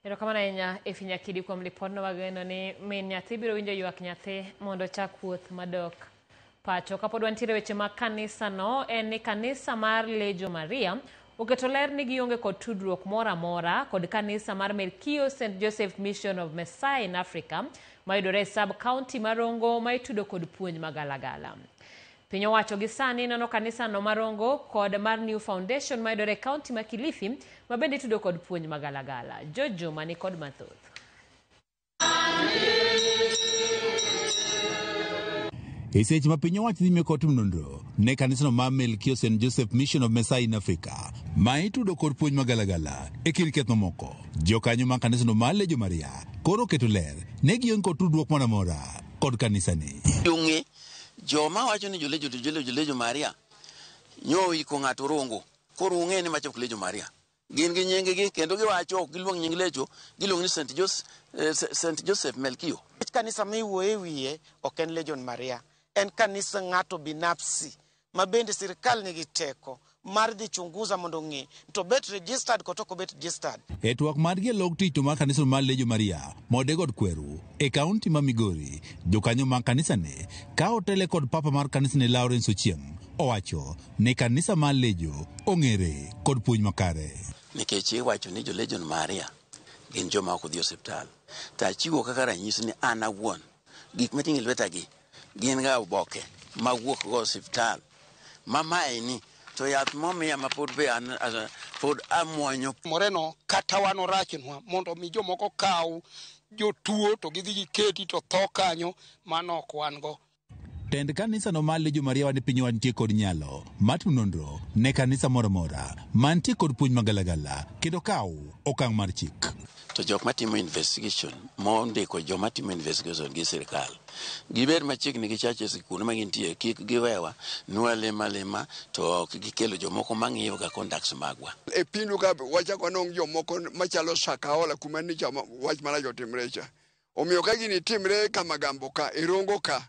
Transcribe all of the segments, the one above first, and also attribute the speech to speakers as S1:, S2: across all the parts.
S1: Erokamano ahinya Efi Nyakidi kuom lipodno. Wageno ni min nyathi biro winjo ywak nyathi mondo ochak wuoth madok pacho. Kapod wantiere weche mag kanisano, en ni kanisa mar Legion Maria oketo ler ni gionge kod tudruok moro amora kod kanisa mar Melkio St Joseph Mission of Messiah in Africa mayudore e sub county ma Rongo ma itudo kod puonj magalagala. Piny owacho gi sani nono kanisano ma Rongo kod mar New Foundation mayudore e county ma Kilifi ma bende itudo kod puonj magalagala. George Juma ni kod mathoth.
S2: E seche ma piny owacho dhi nyime kod timo nonro ne kanisano mar Melkio St Joseph Mission of Messiah in Africa ma itudo kod puonj magalagala e kind keth mamoko. Jokanyo mag kanisano mar Legion Maria koro oketo ler ne gionge kod tudruok moro amora kod kanisani.
S3: Ong'e joma wacho ni jolejo to jolejo jolejo Maria nyo iko ng'ato Rongo. Koro ung'e ni macha ok Legion Maria. Gin gi nying gi kendo giwacho ok giluong nying Lejo, giluong ni St. Joseph, St. Joseph Melkio.
S4: Kanisa miwuoye wiye ok en Legion Maria, en kanisa ng'ato binafsi ma bende sirikal nigi teko mar dhi chunguza mondo ong'e to bet registered kata ok obet registered.
S2: E twak margi e log tich to mar kanisano mar Legion Maria mode god Kweru e kaunti ma Migori, jokanyo mag kanisani ka otele kod papa mar kanisani Lawrence Ochieng owacho ni kanisa mar Legion ong'ere kod puonj makare.
S3: Nikech iwacho ni jo Legion Maria gin joma ok odhi osiptal. To achiwo kaka ranyisi ni an awuon gik mating'o e lweta gi gin ga oboke mawuok go osiptal ma maeni to yath momiya ma pod be an pod amuonyo.
S5: Moreno kata wan orachnwa mondo mi jomoko kaw jotuo to gidhi giketi to tho kanyo, mano ok wan go.
S2: Tend kanisano mar Legion Maria wani piny owacho nitie kod nyalo mar timo nonro ne kanisa moro amora mantie kod puonj magalagala kendo kaw okang' mar chik.
S3: To jok matimo investigation mondiko joma timo investigation gi sirikal gibed machiegni gi churches kuonde ma gintie, kik giwewa nwalema alema to ok gikelo jomoko mang'iyo ga conducts magwa.
S6: E pindu ka wachako wanong' jomoko machalo Sakaola kuma nicha wach marach otimre cha. Omiyo ka gini timre Kamagambo ka, e Rongo ka,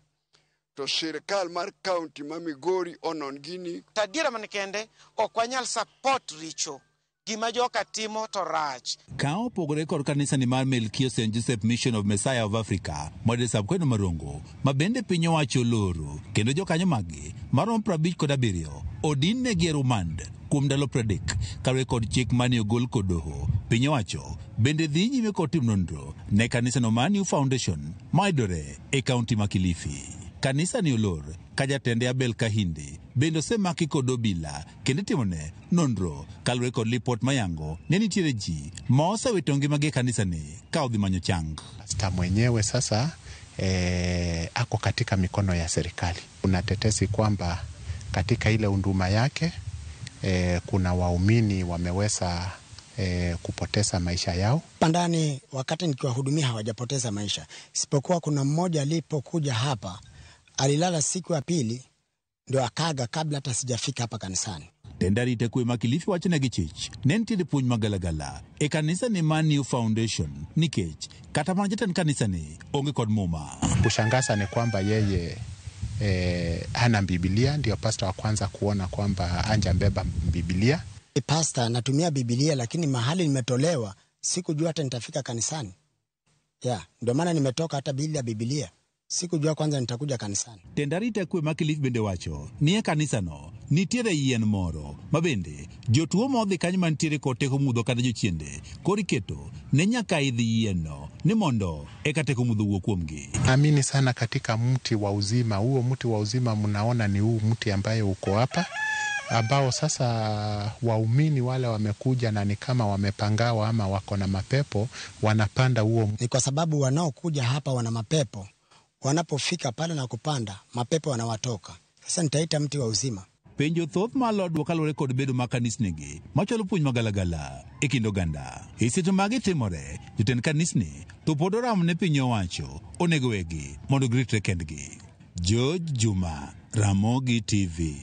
S6: to sirikal mar kaunti ma Migori onon gini.
S4: To adiera man kende, ok wanyal support richo. Gima joka timo to rach.
S2: Ka opogore kod kanisani mar Melkio St Joseph Mission of Messiah of Africa moyudore e sub kweno ma Rongo ma bende piny owacho oloro kendo jokanyo maggi maromo 57 odin negi e rumand kuom ndalo 30 kaluwore kod chik mane ogol kod doho. Piny owacho bende dhi nyime kod timo nonro ne kanisano mar New Foundation mayudore e kaunti ma Kilifi. Kanisani olor ka jatende Abel Kahindi bende osemaki kod obila kendo itimone nonro kaluwore kod lipot mayango ne nitiere ji ma osewito ngimagi e kanisani ka odhi manyo chang.
S7: Pasta mwenyewe sasa ako katika mikono ya serikali. Kuna tetesi kwamba katika ile huduma yake kuna waumini wameweza kupoteza maisha yao.
S8: Pandani wakati nikiwahudumia hawajapoteza maisha, isipokuwa kuna mmoja alipokuja hapa alilala siku ya pili ndio akaga kabla hata sijafika hapa kanisani.
S2: Tend arita kwe ma Kilifi wacho ne gichich ne nitiere puonj magalagala e kanisa ni mar New Foundation nikech kata mana jatend kanisa ni onge kod muma.
S7: Kushangaza ni kwamba yeye hana Biblia, ndio pasta wa kwanza kuona kwamba hajabeba Biblia.
S8: Pasta natumia Biblia, lakini mahali nimetolewa sikujua hata nitafika kanisani. Ndio maana nimetoka hata bila Biblia. Sikujua kwanza nitakuja kanisani.
S2: Tend arita kwe ma Kilifi bende wacho ni e kanisano nitiere yien moro ma bende jotuo modhi kanyo mantiere kod teko mudho kata jochiende koro iketo ne nyaka idh yienno ni mondo eka teko mudho wuo kuomgi.
S7: Naamini sana katika mti wa uzima. Huo mti wa uzima mnaona ni huu mti ambaye uko hapa, ambao sasa waumini wale wamekuja na ni kama wamepangawa ama wako na mapepo, wanapanda huo.
S8: Ni kwa sababu wanaokuja hapa wana mapepo. Wanapofika pale na kupanda, mapepo wanawatoka. Sasa nitaita mti wa uzima.
S2: Penjo thoth ma lodwa kaluwore kod bedo mag kanisnigi machwalo puonj magalagala e kind oganda. E seche magi timore, jotend kanisni to pod oramo ne piny owacho onego wegi mondo giritre kendgi. George Juma, Ramogi TV.